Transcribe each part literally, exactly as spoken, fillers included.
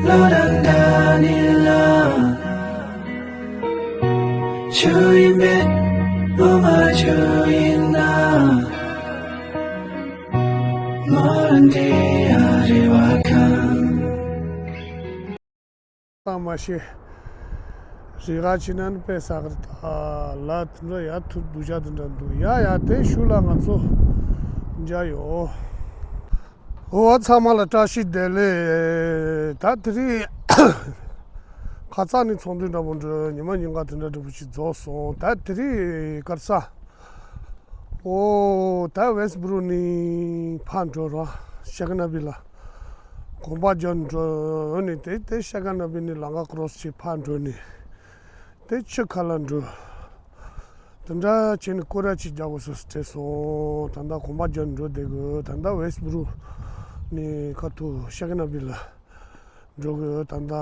ལོ་དང་ཟླ་ནི་ལ། ཆུ་ཡིན་པས་ལོ་མ་ཆུ་ཡིན་ན། མོ་རང་དེ་ཡ་རེ་བ་ཁང་། ད་མ་ཤེས། རི་ཁ་ཕྱིན་ན་ནི་དཔེ་ས་གར་ད་ལ་དེ་འདྲ་ཡ་ཐུབ་སྡུག་ཅག་དེ་འདྲ་འདུག་ཡ་ཡ་དེ་ཤུལ་ལ་ང་ཚོ་མཇལ་ཡོད། འོ་ཚང་མ་ལ་བཀྲ་ཤིས་བདེ་ལེགས། ད་དེ་རིང་ཁ་སང་ནས་ཚོགས་འདུ་འདྲ་པོ་འགྲོ་ཉི་མ་ཉིན་ག་དེ་འདྲ་འདྲ་པོ་ཞིག་རྫོགས་སོང་། ད་དེ་རིང་གར་ས། ཨོ་ད་ཝེ་སི་སྦུ་རུག་ནས་ཕར་འགྲོ་ར་ཤ་ཀ་ན་བི་ལ། གོམ་པ་རྒྱག་འགྲོ་ནས་དེ་དེ་ཤ་ཀ་ན་བི་ནས་ལམ་ཁ་ཀོ་རོ་སི་བྱས་ཕར་འགྲོ་ནས་དེ་ཆུ་ཁ་ལ་འགྲོ། དེ་འདྲ་བྱས་ནས་སྐོར་ར་ཅིག་རྒྱག་དགོས་སོ་སོ་བྲེལ་སོང་། ད་ལྟ་གོམ་པ་རྒྱག་འགྲོ་བསྡད་དགོས། ད་ལྟ་ཝེ་སི་སྦུ་རུག་ནས་ཁ་ཐུག་ཤ་ཀ་ན་བི་ལ། འགྲོ་གི་ཡོད། ད་ལྟ་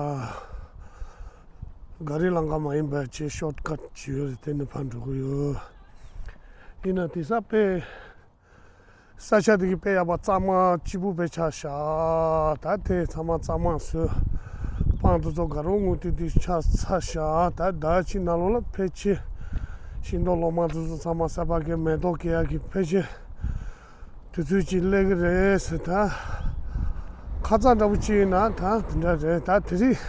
ག་རི་ལམ་ཁ་མ་ཡིན་པ་བྱས་ཤོར་ཊི་ཀཊ་ཅིག་ཡོད་རེད། དེ་ནས་ཕར་འགྲོ་གི་ཡོད། ཡིན་ན་དེང་སང་དཔེ་ས་ཆ་དེ་གི་དཔེ་ཡག་པ་གཙང་མ་སྐྱིད་པོ་དཔེ་ཆགས་ཤག་ད་དེ་ཚང་མ་གཙང་མ་བཟོས། སྤང་དེ་ཚོ་དགའ་རོགས་ངུ་ཏི་ཏི་ཆགས་ཚར་ཤག་ད་ཟླ་གཅིག་ནང་ལོགས་ལ་ཕལ་ཆེར་ཤིང་ཏོག་ལོ་མ་དེ་ཚོ་ཚང་མ་ས་ཕག་གི་མེ་ཏོག་སྐྱེ་ཡག་གི་ཕལ་ཆེར། དུས་ཚོད་ཅིག་སླེབས་ཀྱི་རེད་ཟེར། ད་ཁ་ཚ་འདྲ་པོ་ཅིག་ཡིན་ན་ད་དེ་འདྲ་རེད། ད་དེ་རིང་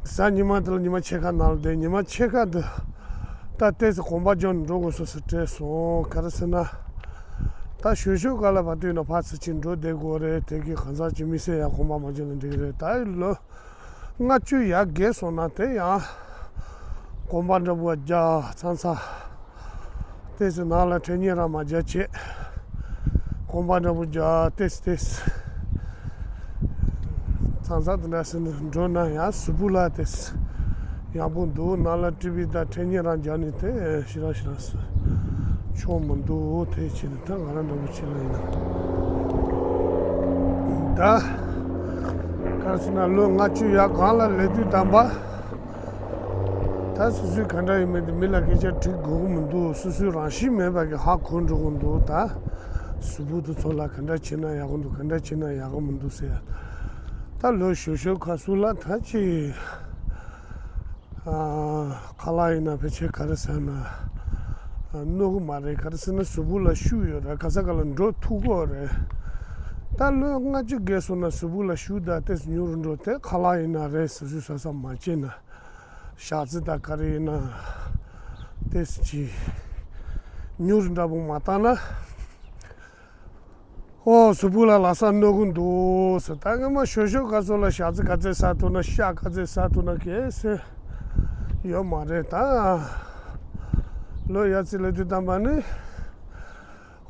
གཟའ་ཉི་མ་དེ་ལ་ཉི་མ་ཕྱེད་ཀ་ནང་ལ་བསྡད། ཉི་མ་ཕྱེད་ཀ་འདི་ད་ཏོག་ཙམ་གོམ་པ་རྒྱག་ནས་འགྲོ་དགོས་སོ་སོ་བྲེལ་སོང་། ག་རེ་ཟེར་ན་ད་ཞོ་ཞོ་ག་ལ་བ་དུས་ན་ཕར་ཚུར་ཅིག་འགྲོ་བསྡད་དགོས་རེད། དེ་གི་གང་ཟག་ཅིག་དམིགས་བསལ་ཡང་གོམ་པ་མ་རྒྱག་ན་འགྲིག་གི་རེད། ད་ལོ། ལྔ་བཅུ་ཡར་རྒས་སོང་ན་དེ་ཡང་གོམ་པ་འདྲ་པོ་རྒྱག་ཚང་ཚ། ཏོག་ཙམ་ནང་ལ་ཁྲེལ་ཉེས་རང་མ་རྒྱག་བྱེད། གོམ་པ་འདྲ་པོ་རྒྱག་ཏོག་ཙམ་ཏོག་ཙམ། ཚང་ཚ་དེ་འདྲ་ཟེར་ནས་འགྲོ་ན་ཡང་གཟུགས་པོ་ལ་ཏོག་ཙམ་ཡག་པོ་འདུག་ནང་ལ་ཊི་བི་དང་ཁྲེལ་ཉེས་རང་རྒྱག་ནས་དེ་ཞེ་དྲག་ཞེ་དྲག་སུ་ཆོག་མི་འདུག་དེ་བྱས་ནས་ད་ང་རང་འདྲ་པོ་བྱེད་ལ་ཡིན་ན། ད་ག་རེ་ཟེར་ན་ལོ་ལྔ་བཅུ་ཡར་སྒང་ལ་སླེབས་དུས་བདམས་པ། ད་སོ་སོའི་ག་འདྲ་ཡིན་མིན་དེ་མི་ལ་སྐད་ཆ་དྲི་དགོས་ཀྱི་མི་འདུག་སོ་སོའི་རང་བཞིན་མེད་པ་གི་ཧ་གོ་འགྲོ་གི་འདུག་ད་གཟུགས་པོ་དེ་ཚོ་ལ་ག་འདྲ་བྱས་ན་ཡག་གི་འདུག་ག་འདྲ་བྱས་ན་ཡག་གི་མི་འདུག་ཟེར། ད་ལོ་ཞོ་ཞོ་ཁ་སུ་ལ་ད་ཅི་ཨ་ཁ་ལག་ཡིན་ན་ཕལ་ཆེར་ག་རེ་ཟེར་ན་ཨ་གནོད་གི་མ་རེད། ག་རེ་ཟེར་ན་གཟུགས་པོ་ལ་ཤུགས་ཡོད་རེད། ག་ས་ག་ལ་འགྲོ་ཐུབ་ཀྱི་རེད། ད་ལོ་ལྔ་བཅུ་བརྒལ་སོང་ན་གཟུགས་པོ་ལ་ཤུགས་ད་ཏོག་ཙམ་ཉུང་རུ་འགྲོ། དེ་ཁ་ལག་ཡིན་ན་རེད། སོ་སོའི་ས་ས་མ་བྱས་ན། ཞག་རྩི་དང་ག་རེ་ཡིན་ན་ཏོག་ཙམ་ཅིག་ཉུང་རུ་འདྲ་པོ་མ་བཏང་ན། ཨོ་གཟུགས་པོ་ལ་ལ་ས་གནོད་གི་འདུག་ཟེར། ད་སྔ་མ་ཞོ་ཞོ་ག་ཚོད་ལ་ཞག་རྩི་ག་ཚོད་ཟ་ཐུབ་ན་ཤ་ག་ཚོད་ཟ་ཐུབ་ན་གལ་སྲིད་ཡོད་མ་རེད། ད་ལོ་ཡར་རྩི་ལ་དུས་བདམས་པ་ནི།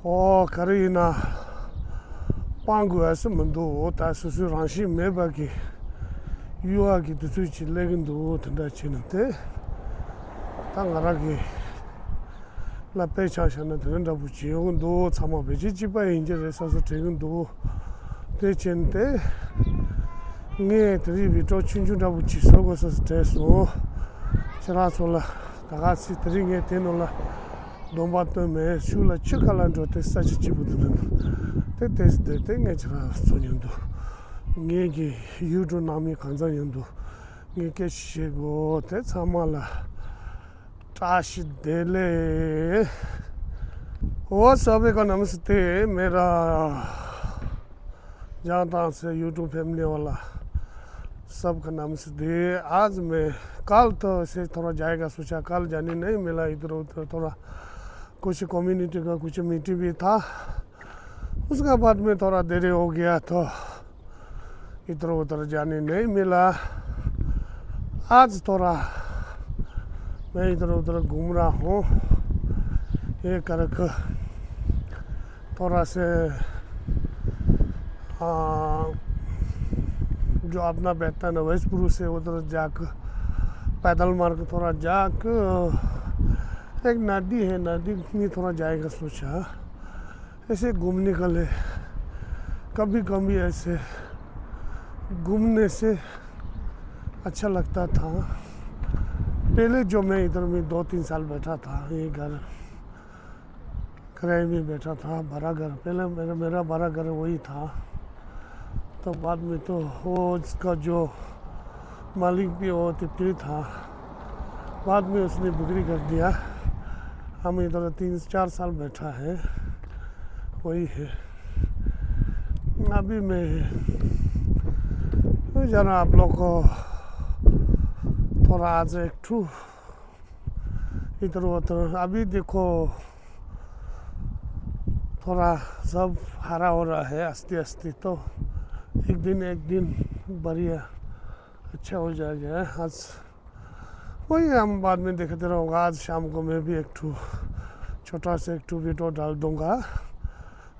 ཨོ་ག་རེ་ཡིན་ན་སྤང་དགོས་ཨ་སི་མི་འདུག་ད་སོ་སོའི་རང་བཞིན་མེད་པ་གི་གཡུ་བ་གི་དུས་ཚོད་ཅིག་སླེབས་ཀྱི་འདུག་དེ་འདྲ་བྱས་ན་དེ་ད་ང་རང་གི་ལ་དཔེ་ཆ་བཞག་ན་དེ་འདྲ་འདྲ་པོ་ཅིག་ཡོང་གི་འདུག་ཚང་མ་བེད་སྤྱོད་གཅིག་པ་ཡིན་གྱི་རེད་ས་ས་དྲན་གྱི་འདུག་དེ་བྱས་ན་དེ་ངས་དེ་རིང་བི་ཀྲོ་ཆུང་ཆུང་འདྲ་པོ་ཅིག་བཟོ་དགོས་ས་ས་དྲན་སོང་། ཁྱེད་རང་ཚོ་ལ་ད་ག་ཚིག་དེ་རིང་ངས་དེ་ནང་ལ། སྡོམ་པ་བཏོན་མེད། ཤུགས་ལ་ཆུ་ཁ་ལ་འགྲོ་དེ་ས་ཆ་གཅིག་པུ་དུ་འགྲོ་འདུག་དེ་དེ་སི་དེ་དེ་ངས་ཁྱེད་རང་ཚོ་མཉམ་དུ་ངེད་ཀྱི་ཡུལ་གྲུ་ནང་མི་གང་ཚང་མཉམ་དུ་ངས་སྐད་ཆ་བཤད་དགོས། དེ་ཚང་མ་ལ་བཀྲ་ཤིས་བདེ་ལེགས། What's up, ཀ་ནམ་སི་ཏེ་མེ་ར། जाता से YouTube family वाला सबका नमस्ते। आज मैं कल तो ऐसे थोड़ा जाएगा सोचा, कल जाने नहीं मिला इधर उधर, थोड़ा कुछ कम्युनिटी का कुछ मीटिंग भी था, उसका बाद में थोड़ा देरी हो गया तो इधर उधर जाने नहीं मिला। आज थोड़ा मैं इधर उधर घूम रहा हूँ, ये करके थोड़ा से आ, जो अपना बैठता है ना वेस्टबुरो से उधर जाकर पैदल मार्ग थोड़ा जाकर एक नदी है, नदी में थोड़ा जाएगा सोचा। ऐसे घूमने का लिए कभी कभी ऐसे घूमने से अच्छा लगता था। पहले जो मैं इधर में दो तीन साल बैठा था, ये घर किराए में बैठा था, भाड़ा घर, पहले मेरा मेरा भाड़ा घर वही था। तो बाद में तो वो उसका जो मालिक भी वो तिप्पी था। बाद में उसने बिक्री कर दिया। हम इधर तीन चार साल बैठा है, वही है। अभी मैं जरा आप लोग को थोड़ा आज एक ठू इधर उधर, अभी देखो, थोड़ा सब हरा हो रहा है आस्ते आस्ते, तो एक दिन एक दिन बढ़िया अच्छा हो जाएगा। आज वही हम बाद में दिखाते रहूँगा। आज शाम को मैं भी एक ठू छोटा सा एक ठू वीडियो डाल दूँगा।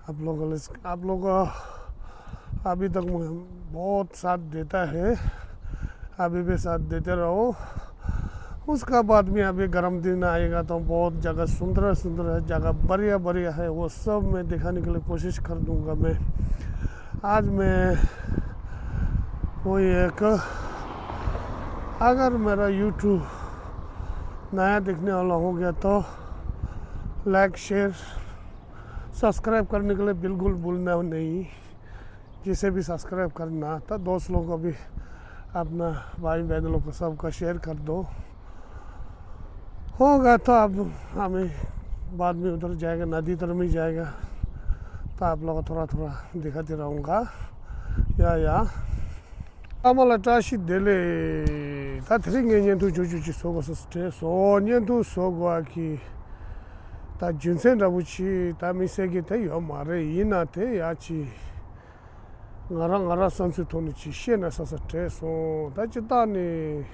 आप लोगों ने, आप लोगों का अभी तक मुझे बहुत साथ देता है, अभी भी साथ देते रहो। उसका बाद में अभी गर्म दिन आएगा तो बहुत जगह सुंदर सुंदर है, जगह बढ़िया बढ़िया है, वो सब मैं दिखाने के लिए कोशिश कर दूँगा। मैं आज मैं वही एक, अगर मेरा यूट्यूब नया देखने वाला हो गया तो लाइक, शेयर, सब्सक्राइब करने के लिए बिल्कुल भूलना नहीं। जिसे भी सब्सक्राइब करना था, दोस्त लोग को भी, अपना भाई बहन लोग को, सबका शेयर कर दो। होगा तो अब हमें बाद में उधर जाएगा, नदी तरफ में जाएगा, तो आप लोग को थोड़ा थोड़ा दिखाते रहूँगा। या या। ཨ་མ་ལགས་བཀྲ་ཤིས་བདེ་ལེགས། ད་དེ་རིང་ངས་བརྙན་ཐུང་ཆུང་ཆུང་ཅིག་བཟོ་དགོས་སོ་དྲན་སོང་། བརྙན་ཐུང་བཟོ་དགོས་ཀྱི་ད་རྒྱུ་མཚན་འདྲ་པོ་ཅིག་ད་དམིགས་བསལ་གྱི་དེ་ཡོད་མ་རེད། ཡིན་ན་དེ་ཡག་ཅིག་ང་རང་ང་རང་བསམ་ཚུལ་ཐོག་ནས་ཅིག་བཤད་ན་བསམ་བསམ་དྲན་སོང་། ད་སྤྱིར་བཏང་ནས།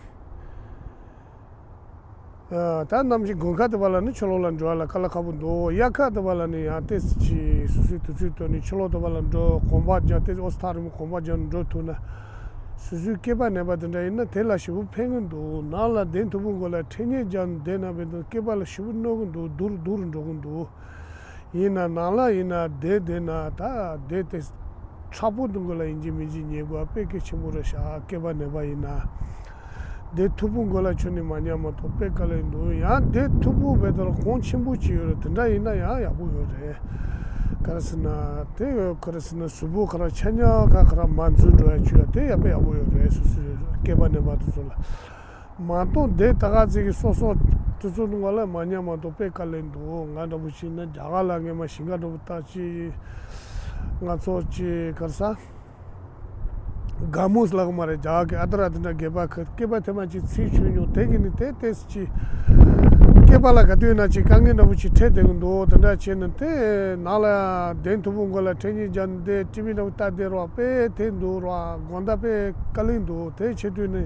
ཨ། ད་གནམ་གཤིས་དགུན་ཁ་དེ་བ་ལ་ནི་ཕྱི་ལོགས་ལ་འགྲོ་ཡ་ལ་དཀའ་ལས་ཁག་པོ་འདུག་དབྱར་ཁ་དེ་བ་ལ་ནི་ཡང་ཏོག་ཙམ་ཅིག་སོ་སོའི་དུས་ཚོད་བཏོན་ནས་ཕྱི་ལོགས་དེ་བ་ལ་འགྲོ། གོམ་པ་རྒྱག་ཏོག་ཙམ་ཨོ་ཐག་རིང་པོ་གོམ་པ་རྒྱག་ནས་འགྲོ་ཐུབ་ན། སོ་སོའི་སྐེད་པ་ན་བ་དེ་འདྲ་ཡིན་ན་དེ་ལ་ཞེ་པོ་ཕན་གི་འདུག་ནང་ལ་གདན་མཐོ་པོའི་མགོ་ལ་འཕྲེད་ཉལ་རྒྱག་ནས་བསྡད་ན་བས་ན་སྐེད་པ་ལ་ཞེ་པོ་གནོད་གི་འདུག་སྡུག་རུ་སྡུག་རུ་འགྲོ་གི་འདུག་ཡིན་ན་ནང་ལ་ཡིན་ན་བསྡད་བསྡད་ན་ད་བསྡད་དེ་མཁྲེགས་པོ་དུ་མགོ་ལ་ཡིན་གཅིག་མིན་གཅིག་ཉལ་དགོས་པ་དཔེ་གལ་ཆེན་པོ་རེད་ཤག་སྐེད་པ་ན་བ་ཡིན་ན། བསྡད་མཐོ་པོ་མགོ་ལ་ཆུ་ནི་མ་ཉལ་མ་གཏོགས་དཔེ་དཀའ་ལས་འདུག་ཡང་བསྡད་མཐོ་པོ་བས་དོར་གོང་ཆེན་པོ་ཅིག་ཡོད་རེད། དེ་འདྲ་ཡིན་ན་ཡང་ཡག་པོ་ཡོད་རེད། ག་རེ་ཟེར་ན་དེ་ག་རེ་ཟེར་ན་གཟུགས་པོ་ག་རེ་ཆ་ཉག་ག་ག་རེ་མ་འཛུལ་འགྲོ་ཡ་ཆུ་ཡ་དེ་ཡག་པོ་ཡག་པོ་ཡོད་རེད། སོ་སོའི་སྐེད་པ་ན་བ་དེ་ཚོ་ལ། མ་གཏོགས་དེ་ད་ག་ཚིག་གི་སོ་སོ་དེ་ཚོ་ནང་ལ་མ་ཉལ་མ་གཏོགས་དཔེ་དཀའ་ལས་འདུག་ང་འདྲ་པོ་ཞིག་ན་རྒྱ་གར་ལ་ངས་མ་ཞིང་ཁ་འདྲ་པོ་ལྟ་ཅི། ང་ཚོ་ཅི་ག་རེ་ཟ། དགའ་མོས་ལག་མ་རེད། རྒྱ་གི་ཨ་ཏི་ར་དེ་འདྲ་སྒལ་པ་ཁ་སྐེད་པ་ཐེ་མ་ཅིག་ཚིག་ཆུ་ཉུང་དེ་གི་ནི་དེ་ཏེས་ཅི། སྐེད་པ་ལ་ག་དུས་ན་ཅིག་དཀའ་ངལ་འདྲ་པོ་ཅིག་འཕྲད་བསྡད་གི་འདུག་དེ་འདྲ་བྱས་ན་དེ་ནང་ལ་གདན་མཐོ་པོ་མགོ་ལ་འཕྲེད་ཉལ་རྒྱག་ནས་དེ་ཊི་ཝི་འདྲ་པོ་ལྟ་བསྡད་རོགས་དཔེ་དེ་འདུག་རོགས་དགོང་དག་དཔེ་དཀའ་ལས་འདུག་དེ་བྱེད་དུས་ནི།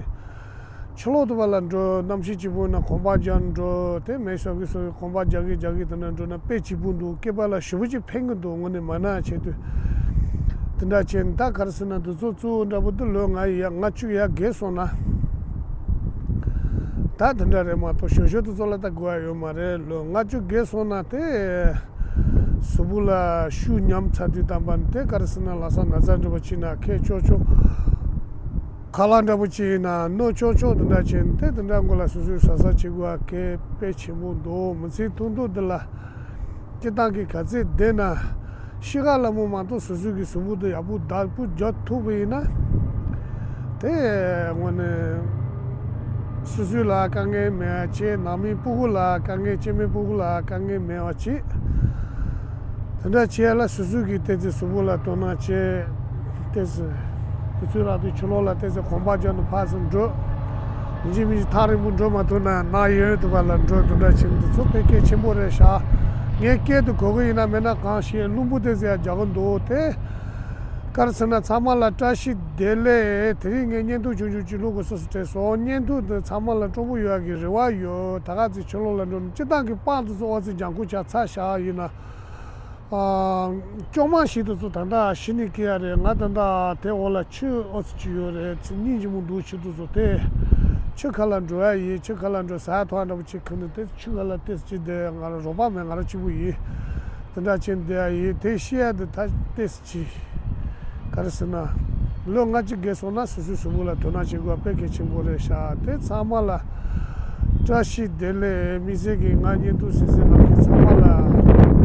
ཕྱི་ལོགས་དུ་བ་ལ་འགྲོ། གནམ་གཤིས་སྐྱིད་པོ་ན་གོམ་པ་རྒྱག་འགྲོ། དེ་མེ་ཤོག་གི་སོ་གོམ་པ་རྒྱག་གི་རྒྱག་གི་དེ་འདྲ་འགྲོ་ན་དཔེ་སྐྱིད་པོ་འདུག་སྐེད་པ་ལ་ཞེ་པོ་ཅིག་ཕན་གི་འདུག་དངོས་གནས་མ་ན་བྱེད་དུས། དེ་འདྲ་བྱས་ན་ད་ག་རེ་ཟེར་ན་དེ་ཚོ་གཙོ་བོ་འདྲ་པོ་དེ་ལོ་ལྔ་ཡི་ཡ་ལྔ་བཅུ་ཡར་རྒས་སོང་ན། ད་དེ་འདྲ་རེད་མ་གཏོགས་ཞོ་ཞོ་དེ་ཚོ་ལ་ད་དགོས་ཡ་ཡོད་མ་རེད། ལོ་ལྔ་བཅུ་རྒས་སོང་ན་དེ། གཟུགས་པོ་ལ་ཤུགས་ཉམས་ཚར་དུས་དམ་པ་ནི་དེ་ག་རེ་ཟེར་ན་ལ་ས་ན་ཚ་འདྲ་པོ་ཅིག་ན་ཁེ་ཆོག་ཆོག་ཁ་ལག་འདྲ་པོ་ཅིག་ཡིན་ན་གནོད་ཆོག་ཆོག་དེ་འདྲ་བྱས་ནས་དེ་དེ་འདྲ་མགོ་ལ་སོ་སོའི་ཟ་ཟ་བྱེད་དགོས་པ་གལ་དཔེ་ཆེན་པོ་འདུག་མི་ཚེའི་ཐུང་ཐུང་འདི་ལ་སྤྱིར་བཏང་གི་ག་ཚད་བསྡད་ན་ཤི་ཁ་ལ་མོ་མ་གཏོགས་སོ་སོའི་གི་གཟུགས་པོ་འདི་ཡག་པོ་བདག་པོ་རྒྱག་ཐུབ་པ་ཡིན་ན་དེ་དངོས་གནས་སོ་སོའི་ལ་དཀའ་ངལ་མེད་པ་བྱས། ནང་མི་སྤུ་གུ་ལ་དཀའ་ངལ་སྐྱེ་དམན་སྤུ་གུ་ལ་དཀའ་ངལ་མེད་པ་བྱས། དེ་འདྲ་བྱས་ལ་སོ་སོའི་གི་ཏོག་ཙམ་གཟུགས་པོ་ལ་དོ་སྣང་བྱས། ཏོག་ཙམ་དུས་ཚོད་རག་དུས་ཕྱི་ལོགས་ལ་ཏོག་ཙམ་གོམ་པ་རྒྱག་ནས་ཕར་ཚུར་འགྲོ། ཡིན་གཅིག་མིན་གཅིག་ཐག་རིང་པོ་འགྲོ་མ་ཐུབ་ན་ནང་ཡོད་དུ་བ་ལ་འགྲོ། དེ་འདྲ་བྱས་ནས་འདི་ཚོ་དཔེ་གལ་ཆེན་པོ་རེད་ཤག་ངས་སྐད་དུ་གོ་གི་ཡིན་ན་མེད་ན་གང་ཤེས། རླུང་བུ་ཏོག་ཙམ་ཡང་རྒྱག་གི་འདུག་དེ་ག་རེ་ཟེར་ན་ཚང་མ་ལ་བཀྲ་ཤིས་བདེ་ལེགས། དེ་རིང་ངས་བརྙན་ཐུང་ཆུང་ཆུང་ཅིག་བླུག་དགོས་སོ་སོ་དྲན་སོང་། བརྙན་ཐུང་འདི་ཚང་མ་ལ་སྤྲོ་པོ་ཡོད་ཡ་གི་རེ་བ་ཡོད། ད་ག་ཚོད་ཕྱི་ལོགས་ལ་འགྲོ་ནས་སྤྱིར་བཏང་གི་པང་དེ་ཚོ་ཨོ་ཙི་ལྗང་ཁུ་ཆགས་ཚར་ཤག་ཡིན་ན། ཨ། ཅོག་མ་ཞིག་དེ་ཚོ་ད་ལྟ་ཤི་ནས་སྐྱེ་ཡ་རེད། ང་ད་ལྟ་དེ་འོག་ལ་ཆུ་ཨོ་ཙི་ཅིག་ཡོད་རེད། ཆུ་སྙིང་རྗེ་མོ་འདུག་ཆུ་དེ་ཚོ་དེ་ཆུ་ཁ་ལ་འགྲོ་ཡ་ཡིན། ཆུ་ཁ་ལ་འགྲོ་ཟ་ཐོག་འདྲ་པོ་ཅིག་ཁུར་ནས་དེ་ཆུ་ཁ་ལ་ཏོག་ཙམ་ཅིག་བསྡད། ང་རང་རོགས་པ་མེད། ང་རང་གཅིག་པུ་ཡིན། དེ་འདྲ་བྱས་བསྡད་ཡ་ཡིན། དེ་ཤི་ཡ་དེ་ད་ཏོག་ཙམ་ཅིག་ག་རེ་ཟེར་ན། ལོ་ལྔ་བཅུ་རྒས་སོང་ན་སོ་སོའི་གཟུགས་པོ་ལ་དོ་སྣང་བྱེད་དགོས་པ་དཔེ་གལ་ཆེན་པོ་རེད་ཤག་དེ་ཚང་མ་ལ་བཀྲ་ཤིས་བདེ་ལེགས། དམིགས་བསལ་གྱི་ང་བརྙན་ཐུང་གཟིགས་གཟིགས་གནང་མཁན་ཚང་མ་ལ་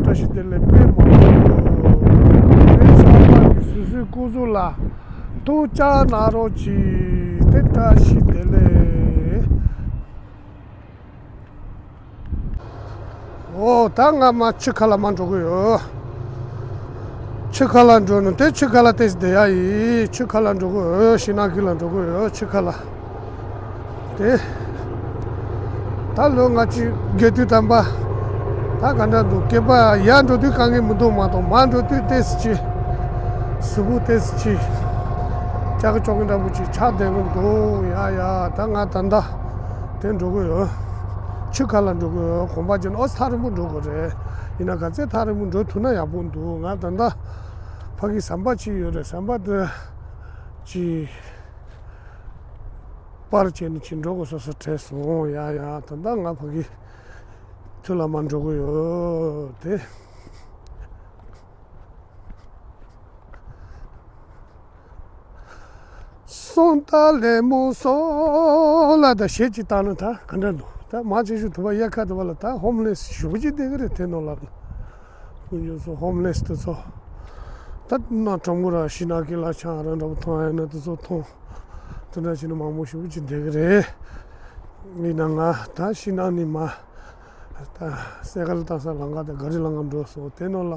བཀྲ་ཤིས་བདེ་ལེགས་དཔེ་མང་པོ་ཡོད། དེ་ཚང་མ་གི་སོ་སོའི་སྐུ་གཟུགས་ལ་ ཐུགས་ཅག་ན་རོ་ཅི་དེ་བཀྲ་ཤིས་བདེ་ལེགས། འོ་ད་ང་མ་ཆུ་ཁ་ལ་མ་འགྲོ་གི་ཡོད། ཆུ་ཁ་ལ་འགྲོ་ནི་དེ་ཆུ་ཁ་ལ་ཏེས་བསྡད་ཡ་ཡིན། ཆུ་ཁ་ལ་འགྲོ་གི་ཡོད། ཤིང་ནགས་ཁུལ་ལ་འགྲོ་གི་ཡོད། ཆུ་ཁ་ལ། དེ། ད་ལོ་ང་ཅི་དགེ་དུས་དམ་པ། ད་ག་འདྲ་འདུག་སྐེད་པ་ཡར་འགྲོ་དུས་དཀའ་ངལ་མི་འདུག་མ་གཏོགས་མར་འགྲོ་དུས་ཏེས་ཅི། གཟུགས་པོ་ཏེས་ཅི། ལྕགས་ཀྱི་ཅོག་གི་འདྲ་པོ་ཅིག་ཆགས་བསྡད་གི་འདུག་ཡ་ཡ་ད་ང་ད་ལྟ། དེ་འགྲོ་གི་ཡོད། ཆུ་ཁ་ལ་འགྲོ་གི་ཡོད། གོམ་པ་བརྒྱབ་ན་ཨོ་ཐག་རིང་པོ་འགྲོ་དགོས་རེད། ཡིན་ན་ག་ཚད་ཐག་རིང་པོ་འགྲོ་ཐུབ་ན་ཡག་པོ་འདུག་ང་ད་ལྟ་ཕ་གི་ཟམ་པ་ཅིག་ཡོད་རེད། ཟམ་པ་དེ་ཅིག་པར་བྱས་ནས་ཅིག་འགྲོ་དགོས་སོ་སོ་དྲན་སོང་། ཡ་ཡ་ད་ལྟ་ང་ཕ་གི་ཐུག་ལ་མ་འགྲོ་གི་ཡོད་དེ། སོང་ད་ལེ་མོ་སོང་ལ་ད་ཞེ་ཅིག་བཏང་ན་ད་ག་འདྲ་འདུག་ད་མ་ཅིག་ཞུ་ཐུབ་པ་གཡག་ཁ་ཐུབ་པ་ལ་ད་ཧོམ་ལེས་ཞུ་གི་བསྡད་གི་རེད། དེ་ནོ་ལ་ཀུན་འབྱུང་སོ་ཧོམ་ལེས་དེ་ཚོ་ད་ན་གྲོང་ཁུལ་ར་ཤི་ན་ཀི་ལ་ཆང་ར་འདྲ་པོ་འཐུང་ཡ་ན་དེ་ཚོ་འཐུང་། དེ་འདྲ་བྱས་ན་མང་པོ་ཞེ་པོ་ཅིག་བསྡད་ཀྱི་རེད། ཡིན་ན་ང་ད་ཤི་ན་ནི་མ་ད་སེ་གལ་བཏང་ས་ལམ་ཁ་དེ་ག་རི་ལམ་ཁ་འགྲོ་སོང་། དེ་ནང་ལ་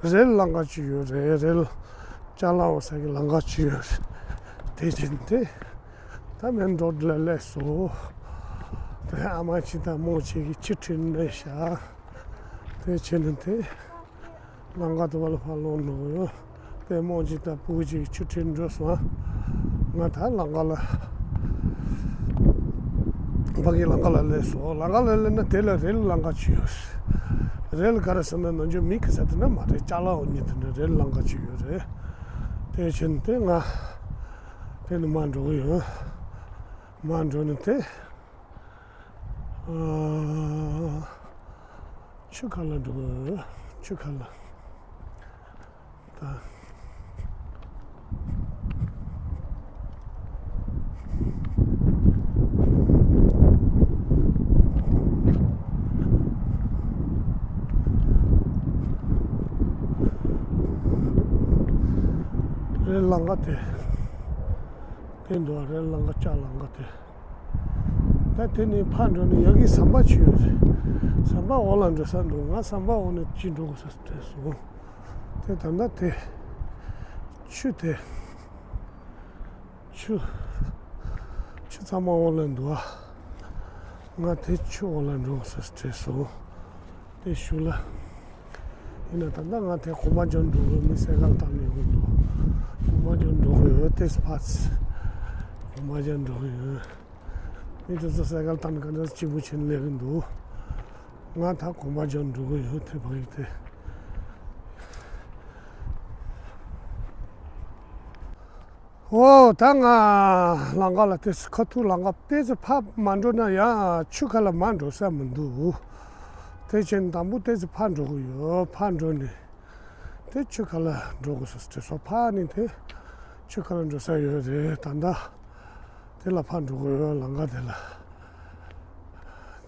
རེལ་ལམ་ཁ་ཅིག་ཡོད་རེད། རེལ་ཅ་ལག་འོང་ས་གི་ལམ་ཁ་ཅིག་ཡོད་རེད། དེ་བྱས་ནས་དེ་ད་མེན་རོ་ཌི་ལ་སླེབས་སོང་། དེ་ཨ་མ་ཅིག་དང་རྨོ་ཅིག་གིས་ཆུ་ཁྲིད་ནས་བཞག་དེ་བྱས་ནས་དེ། ལམ་ཁ་དུ་བ་ལ་ཕར་ལོག་འགྲོ་གི་ཡོད། དཔོན་མོ་གཅིག་དང་སྤུ་གུ་གཅིག་ཆུ་ཁྲིད་འགྲོ་སོང་། ང་ད་ལམ་ཁ་ལ། ཕ་གི་ལམ་ཁ་ལ་སླེབས་སོང་། ལམ་ཁ་ལ་སླེབས་ན་དེ་ལ་རེལ་ལམ་ཁ་ཅིག་ཡོད་རེད། རེལ་ག་རེ་ཟེར་ན་ནམ་རྒྱུན་མི་གི་ས་དེ་འདྲ་མ་རེད། ཅ་ལག་འོང་མཁན་དེ་འདྲ་རེལ་ལམ་ཁ་ཅིག་ཡོད་རེད། དེ་བྱས་ནས་དེ་ང་དེ་ནས་མར་འགྲོ་གི་ཡོད། མར་འགྲོ་ནས་དེ། ཨ། ཆུ་ཁ་ལ་འགྲོ་གི་ཡོད། ཆུ་ཁ་ལ། ད། རེད་ལམ་ཁ་དེ། དེ་འདུག་རེད་ལམ་ཁ་ལྕགས་ལམ་ཁ་དེ། ད་དེ་ནས་ཕར་འགྲོ་ནས་ཡ་གི་ཟམ་པ་ཅིག་ཡོད་རེད། ཟམ་པ་འོག་ལ་འགྲོ་ས་འདུག་ང་ཟམ་པ་འོག་ནས་ཅིག་འགྲོ་དགོས་ས་དྲན་སོང་། དེ་ད་ལྟ་དེ། ཆུ་དེ། ཆུ། ཆུ་ཚང་མ་འོག་ལ་འདུག་ཨ། ང་དེ་ཆུ་འོག་ལ་འགྲོ་དགོས་ས་དྲན་སོང་། དེ་ཞུ་ལ། ཡིན་ན་ད་ལྟ་ང་དེ་གོམ་པ་འཇོག་འགྲོ་གི་མི་སེ་གལ་བཏང་ནས་ཡོང་འདུག་གོམ་པ་འཇོག་འགྲོ་གི་ཡོད་དེ་སྤ་ཚི། གོམ་པ་འཇོག་འགྲོ་གི་ཡོད། མི་དེ་ཚོ་སེ་གལ་བཏང་ནས་ག་འདྲ་སྐྱིད་པོ་བྱས་ནས་སླེབས་གི་འདུག་ང་ད་གོམ་པ་འཇོག་འགྲོ་གི་ཡོད་དེ་བ་ཡིན་དེ། ཨོ་ད་ང་ལམ་ཁ་ལ་ཏོག་ཙམ་ཁ་ཐུག་ལམ་ཁ་ཏོག་ཙམ་ཕར་མ་འགྲོ་ན་ཡང་ཆུ་ཁ་ལ་མར་འགྲོ་ས་མི་འདུག་དེ་བྱས་ནས་དང་པོ་ཏོག་ཙམ་ཕར་འགྲོ་གི་ཡོད། ཕར་འགྲོ་ནས་དེ་ཆུ་ཁ་ལ་འགྲོ་དགོས་ས་དྲན་སོང་། ཕར་ནས་དེ་ཆུ་ཁ་ལ་འགྲོ་ས་ཡོད་རེད། ད་ལྟ་དེ་ལ་ཕར་འགྲོ་གི་ཡོད། ལམ་ཁ་དེ་ལ།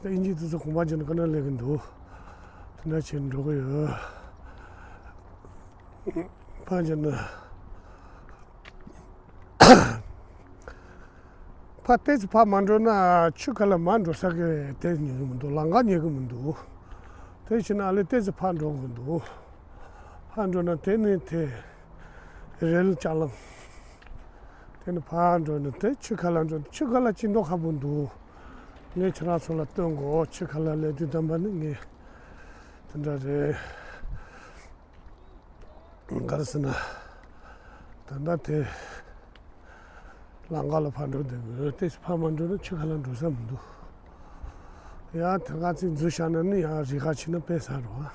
དེ་ཨིན་ཇི་དེ་ཚོ་གོམ་པ་བརྒྱབ་ནས་ག་ན་སླེབས་གི་འདུག་དེ་འདྲ་བྱས་ནས་འགྲོ་གི་ཡོད། ཕར་འགྱོ་ན། ཕར་ཏོག་ཙམ་ཕར་མ་འགྲོ་ན་ཆུ་ཁ་ལ་མར་འགྲོ་ས་གི་དེ་ཉན་གི་མི་འདུག་ལམ་ཁ་ཉན་གི་མི་འདུག་དེ་བྱས་ན་ཨ་ལེ་ཏོག་ཙམ་ཕར་འགྲོ་དགོས་འདུག་ཕར་འགྲོ་ན་དེ་ནི་དེ་རེལ་ལྕགས་ལམ། དེ་ནི་ཕར་འགྲོ་ན་དེ་ཆུ་ཁ་ལ་འགྲོ། ཆུ་ཁ་ལ་ཅི་མདོག་ཁ་པོ་འདུག་ངས་ཁྱེད་རང་ཚོ་ལ་སྟོན་དགོས། ཆུ་ཁ་ལ་སླེབས་དུས་དམ་པ་ནི་ངས་དེ་འདྲ་རེད། ག་རེ་ཟེར་ན། ད་ལྟ་དེ་ལམ་ཁ་ལ་ཕར་འགྲོ་བསྡད་དགོས། དེ་ཕར་མ་འགྲོ་ན་ཆུ་ཁ་ལ་འགྲོ་ས་མི་འདུག་ཡ་དེ་ག་ཚིག་འཛུལ་བཞག་ན་ནི་ཡ་རི་ཁ་ཕྱིན་ན་དཔེ་ཟ་རོ།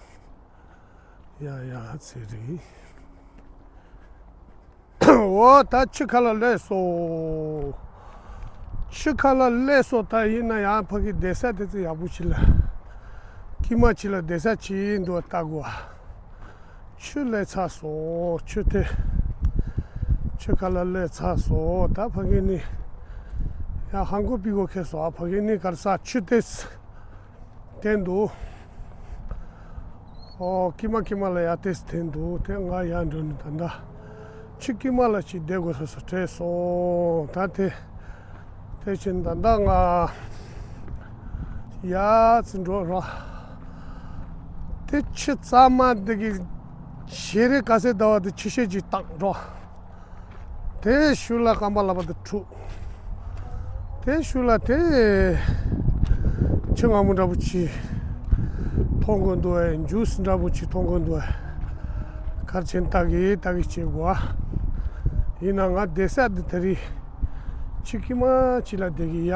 ཡ་ཡ་ཚེ་རིང་། འོ་ད་ཆུ་ཁ་ལ་སླེབས་སོང་། ཆུ་ཁ་ལ་སླེབས་སོང་། ད་ཡིན་ན་ཡང་ཕ་གི་བསྡད་ས་དེ་ཚོ་ཡག་པོ་ཅིག་ལ། དཀྱིལ་མ་ཅིག་ལ་བསྡད་ས་ཅིག་འདུག་ལྟ་དགོས། ཆུ་སླེབས་ཚར་སོང་། ཆུ་དེ། ཆུ་ཁ་ལ་སླེབས་ཚར་སོང་། ད་ཕ་གི་ནི། ཡང་ཧང་གོ་པི་གོ་ཁེལ་སོང་། ཕ་གི་ནི་ག་རེ་ཟ་ཆུ་དེ། དེ་འདུག་ཨོ་ཀི་མ་ཀི་མ་ལ་ཡ་ཏེས་དེ་འདུག་དེ་ང་ཡ་འགྲོ་ནི་ད་ལྟ་ ཆུ་དཀྱིལ་མ་ལ་ཅིག་བསྡད་དགོས་ས་སུ་བྲལ་སོང་། ད་དེ་དེ་ཕྱིན་ད་ལྟ་ང་ཡར་ཙི་འགྲོ་རོགས། དེ་ཆུ་གཙང་མ་འདི་གི་ཞལ་རས་ག་ཚད་ཟླ་བ་དེ་ཆུ་ཤེལ་གྱིས་བཏང་རོགས། དེ་ཤུལ་ལ་རྐང་པ་ལག་པ་དེ་འཁྲུ། དེ་ཤུལ་ལ་དེ་ཆུ་སྔ་མོ་འདྲ་པོ་ཅིག་མཐོང་གི་འདུག་ཨེ། འཇུ་སི་འདྲ་པོ་ཅིག་མཐོང་གི་འདུག་ཨེ། གར་ཆེན་ལྟ་གི་ལྟ་གི་བྱེད་དགོས་ཨ། ཡིན་ན་ང་བསྡད་ས་འདི་ད་རེས་ཆུ་དཀྱིལ་མ་ཅིག་ལ་བསྡད་གི་ཡ།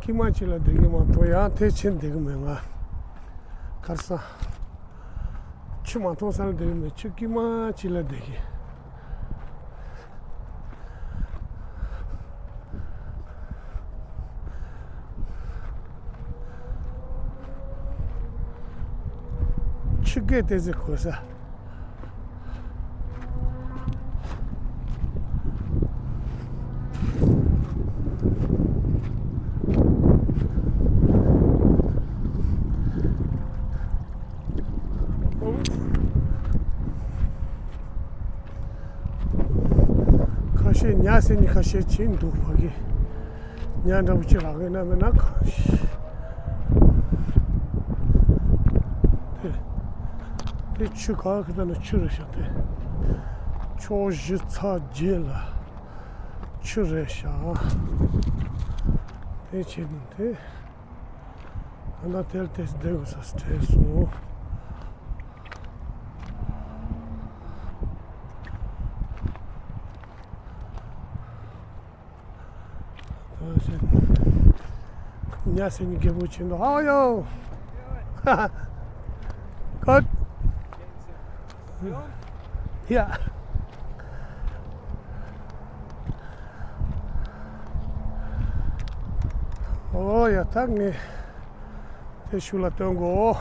དཀྱིལ་མ་ཅིག་ལ་བསྡད་གི་མ་གཏོགས་ཡང་དེ་ཕྱིན་བསྡད་གི་མེད་ང་། གར་ས་ཆུ་མ་མཐོང་ས་ལ་བསྡད་གི་མེད། ཆུ་དཀྱིལ་མ་ཅིག་ལ་བསྡད་གི། ཆུ་སྐད་ཏོག་ཙམ་གོ་ས། ཁ་ཤས་ཉ་ཟེར་ནི་ཁ་ཤས་ཕྱིན་འདུག་ཕ་གི། ཉ་འདྲ་པོ་ཅིག་རག་གི་ན་མེད་ན་གང་ཤེས། དེ་དེ་ཆུ་ག་གི་ད་ན་ཆུ་རེད་ཤག་དེ་ཕྱོགས་བཞི་ཚ་བརྒྱད་ལ་ཆུ་རེད་ཤག་དེ་བྱས་ནས་དེ། ཨ་ན་དེར་དེ་འདྲ་གི་ས་སྤྲད་སོང་། ཉ་ཟེར་ནི་རྒད་པོ་ཆེན་པོ། How are you? Good. Yeah. ཨོ་ཡ་ད་ངས་དེ་ཤུལ་ལ་སྟོན་དགོས།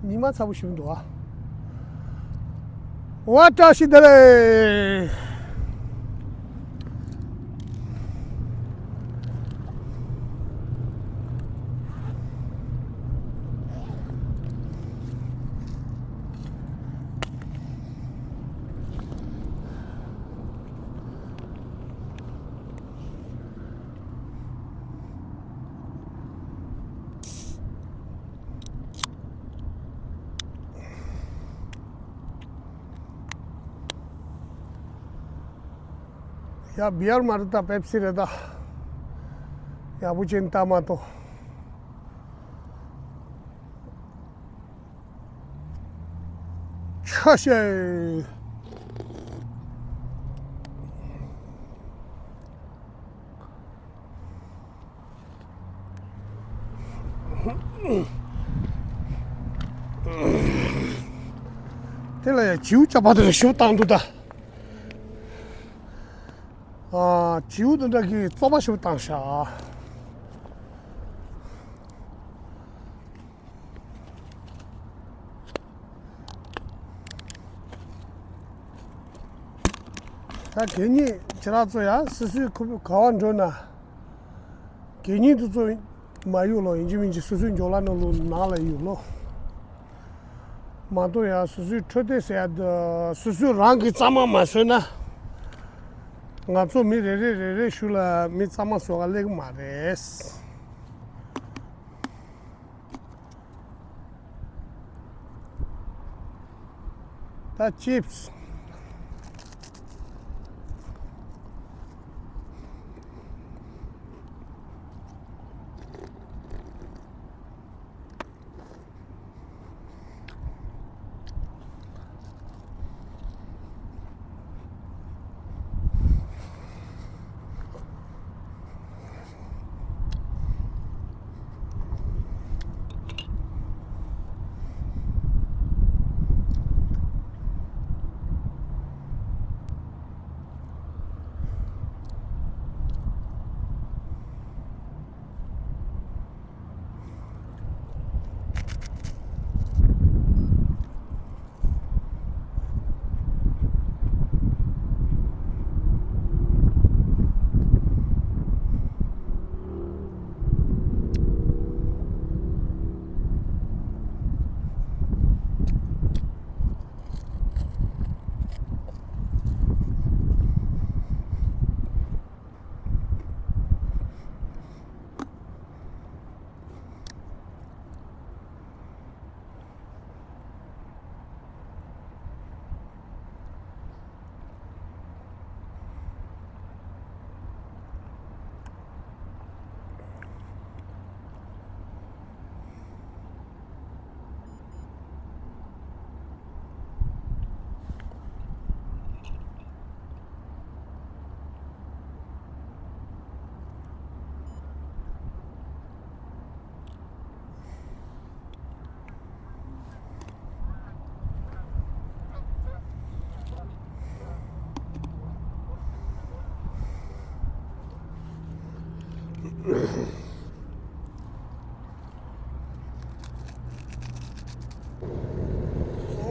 ཉི་མ་ཚ་པོ་ཞིག་འདུག་ཨ། ཝ་བཀྲ་ཤིས་བདེ་ལེགས། ཡ་བི་ཡར་མ་རེད་ད། པེབ་སི་རེད་ད། ཡག་པོ་ཅན་ལྟ་མ་གཏོགས། ཆ་ཤས། དེ་ལ་ཡང་བྱིའུ་ཅག་པ་དེ་ལ་ཞུ་བཏང་འདུག་ད། ཨ། བྱིའུ་དེ་འདྲ་གིས་བཙོག་པ་ཞུ་བཏང་ཤག་ད་གད་སྙིགས་ཁྱེད་རང་ཚོ་ཡང་སོ་སོའི་ཁུ་བོ་ག་བ་འགྲོ་ན། གད་སྙིགས་དེ་ཚོ་མ་གཡུག་ལོ། ཡིན་གཅིག་མིན་གཅིག་སོ་སོའི་འཇོག་ལ་ནང་ལོ་ནང་ལ་གཡུག་ལོ། མ་གཏོགས་ཡང་སོ་སོའི་འཕྲོད་བསྟེན་ཟེར་ཡ་དེ་སོ་སོའི་རང་གི་གཙང་མ་མ་བཟོས་ན། ང་ཚོ་མི་རེ་རེ་རེ་རེ་ཤུལ་ལ་མི་གཙང་མ་བཟོ་ག་སླེབས་ཀྱི་མ་རེད། ད་ཅིབས།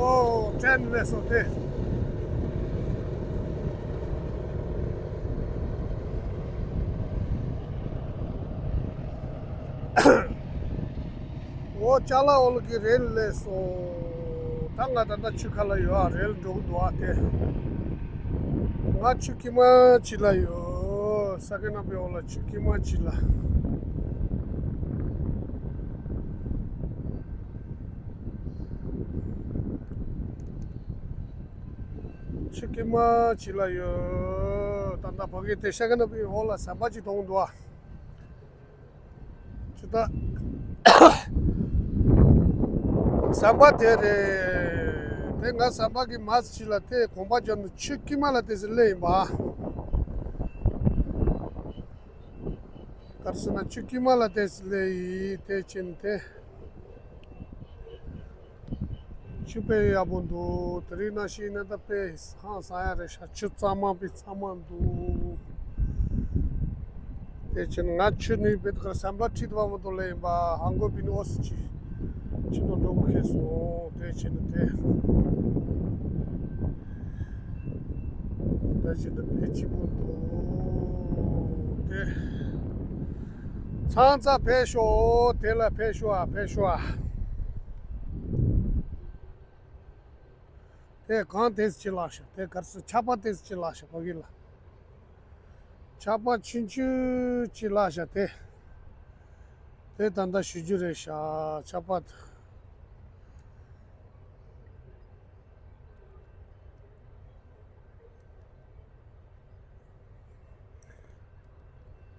ཨོ། ཊེན་སླེབས་སོང་སྟེ། ཨོ། ཅ་ལག་འོག་གི་རེལ་སླེབས་སོང་། ད་ང་ད་ལྟ་ཆུ་ཁ་ལ་ཡོད་ཨ། རེལ་འགྲོ་གི་འདུག་ཨ། དེ་ང་ཆུ་དཀྱིལ་མ་ཅིག་ལ་ཡོད། ས་ག་ནང་པའི་འོག་ལ་ཆུ་དཀྱིལ་མ་ཅིག་ལ། ཆུ་དཀྱིལ་མ་ཅིག་ལ་ཡོད། ད་ལྟ་ཕ་གི་དེ་ས་ག་ནང་པའི་འོག་ལ་ཟམ་པ་ཅིག་མཐོང་འདུག་ཨ། ཅི་ད། ཟམ་པ་དེ་རེད། དེ་ང་ཟམ་པ་གི་མ་ཅིག་ལ་དེ་གོམ་པ་རྒྱབ་ནས་ཆུ་དཀྱིལ་མ་ལ་དེ་ཟེར་སླེབས་ཡིན་པ། ག་རེ་ཟེར་ན་ཆུ་དཀྱིལ་མ་ལ་དེ་ཟེར་སླེབས་ཡིན། དེ་ཕྱིན་དེ། ཆུ་དཔེ་ཡག་པོ་འདུག་དེ་རིང་ནང་བཞིན་ན་ད་དཔེ་ཧང་སང་ཡ་རེད་ཤག་ཆུ་གཙང་མ་དཔེ་གཙང་མ་འདུག་དེ་ཕྱིན་ང་ཆུ་ནི་དཔེ་དེ་གར་ཟམ་པ་ཁྲིད་པ་མ་གཏོགས་ལེན་པ་ཧང་གོ་བི་ནི་ཨོ་སི་ཅི་ཆུ་ནང་འགྲོ་དགོས་ཁེལ་སོང་། དེ་ཕྱིན་དེ་དེ་ཕྱིན་དེ་དཔེ་སྐྱིད་པོ་འདུག་དེ། ཚང་ཚ་ཕེབས་ཤོག་དེ་ལ་ཕེབས་ཤོག་ཨ། ཕེབས་ཤོག་ཨ། དེ་གང་དེ་ཅི་ལགས་ཤག་དེ་གར་སི་ཆག་པ་དེ་ཅི་ལགས་ཤག་ཕ་གི་ལ། ཆག་པ་ཆུང་ཆུང་ཅི་ལགས་ཤག་དེ། དེ་ད་ལྟ་ཞུ་རྒྱུ་རེད་ཤག་ཆག་པ་དེ།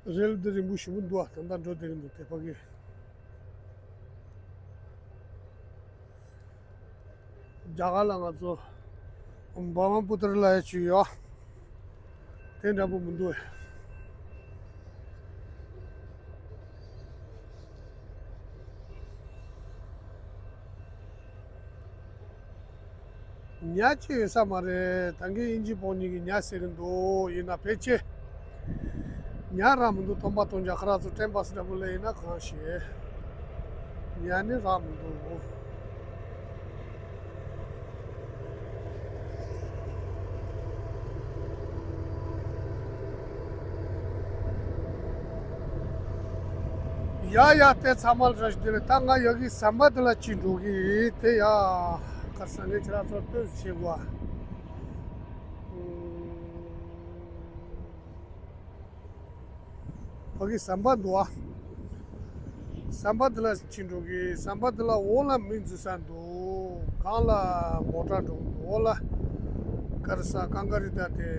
རེལ་འདི་རིང་པོ་ཞེ་པོ་འདུག་ཨ། ད་ལྟ་འགྲོ་བསྡད་ཀྱི་འདུག་དེ་ཕ་གི། རྒྱ་གར་ལ་ང་ཚོ་བྷ་མ་པུ་ཏར་ལ་ཡ་ཅིག་ཡོད། དེ་འདྲ་པོ་མི་འདུག་ཨ། ཉ་ཅི་ཡོད་ས་མ་རེད། ད་གིན་དབྱིན་ཇི་པོ་གཉིས་ཀྱིས་ཉ་ཟེར་གྱི་འདུག་ཡིན་ན་ཕལ་ཆེར་ཉ་རག་མི་འདུག་སྟོན་པ་སྟོན་རྒྱག་ཁ་རག་ཚོ་དྲན་པ་སི་འདྲ་པོ་ལས་ཡིན་ན་གང་ཤེས། ཉ་ནི་རག་མི་འདུག་ཡ་ཡ་དེ་ཚང་མ་ལ་ར་ཞིག་དེ་ལས་ད་ང་ཡ་གི་ཟམ་པ་དེ་ལ་ཅི་འགྲོ་གི་དེ་ཡ་ག་ས་ངས་ཁྱེད་རང་ཚོར་ལྟོས་བྱེད་དགོས། ཕ་གི་ཟམ་པ་འདུག་ཨ། ཟམ་པ་འདི་ལ་ཕྱིན་འགྲོ་གི། ཟམ་པ་འདི་ལ་འོག་ལ་མི་འཛུལ་ས་འདུག་གང་ལ་མོ་ཊ་འགྲོ་གི་འདུག་འོ་ལ། ཀར་ས་ཀང་ཀ་རི་ད་དེ་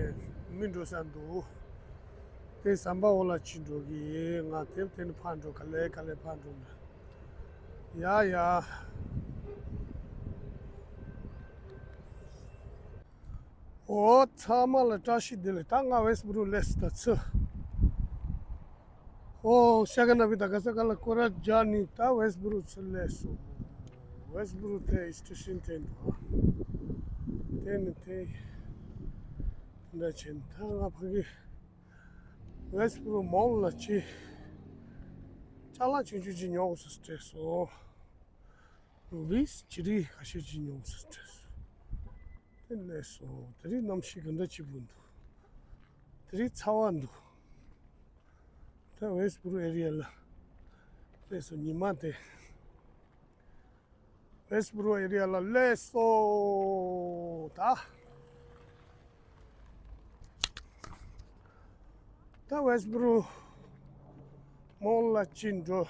མི་འགྲོ་ས་འདུག་དེ་ཟམ་པ་འོ་ལ་ཅི་འགྲོ་གི་ང་དེབ་དེ་ནི་ཕར་འགྲོ་ག་ལེ་ག་ལེ་ཕར་འགྲོ་ན། ཡ་ཡ། འོ་ཚང་མ་ལ་བཀྲ་ཤིས་བདེ་ལེགས། ད་ང་ཝེ་སི་བུ་རུ་སླེབས་སོང་ད་ཚུ། ཨོ་ཤ་ཀ་ན་བི་ད་ག་ས་ག་ལ་ཀོ་ར་ཇ་ནི་ད་ཝེ་སི་བུ་རུ་ཚུར་སླེབས་སོང་། ཝེ་སི་བུ་རུ་དེ་སི་ཊེ་ཤན་དེ་འདུག་དེ་ནི་དེ་དེ་འདྲ་བྱས་ནས་ད་ང་ཕ་གི་ཝེ་སི་བུ་རུ་མོལ་ལ་ཅི་ཅ་ལག་ཆུང་ཆུང་ཅིག་ཉོ་དགོས་ས་སྤྲད་སོང་། ཝིས་ཅི་རིགས་ཁ་ཤས་ཅིག་ཉོ་དགོས་ས་སྤྲད་སོང་། དེ་སླེབས་སོང་། དེ་རིང་གནམ་གཤིས་ག་འདྲ་ཅིག་འདུག་དེ་རིང་ཚ་བ་འདུག་ད་ཝེ་སི་བུ་རུ་ཨེ་རི་ཡ་ལ་སླེབས་སོང་། ཉི་མ་དེ་ཝེ་སི་བུ་རུ་ཨེ་རི་ཡ་ལ་སླེབས་སོང་། ད་ད་ཝེ་སི་བུ་རུ་མོལ་ལ་ཅི་འགྲོ།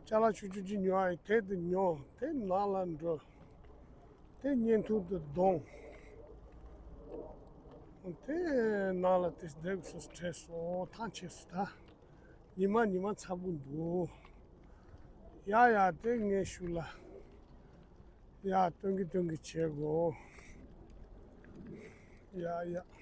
ཅ་ལག་ཆུང་ཆུང་ཅིག་ཉོ་ཨ་ཡི་དེ་དེ་ཉོ། དེ་ནང་ལ་འགྲོ། དེ་བརྙན་ཐུང་དེ་གཏོང་། དེ་ནང་ལ་དེ་བསྡད་དགོས་ས་སྤྲད་སོང་། ཐང་ཆད་སོང་། ད་ཉི་མ་ཉི་མ་ཚ་པོ་འདུག་ཡ་ཡ་དེ་ངས་ཤུགས་ལ་ཡ་སྟོན་གི་སྟོན་གི་བྱེད་དགོས། ཡ་ཡ།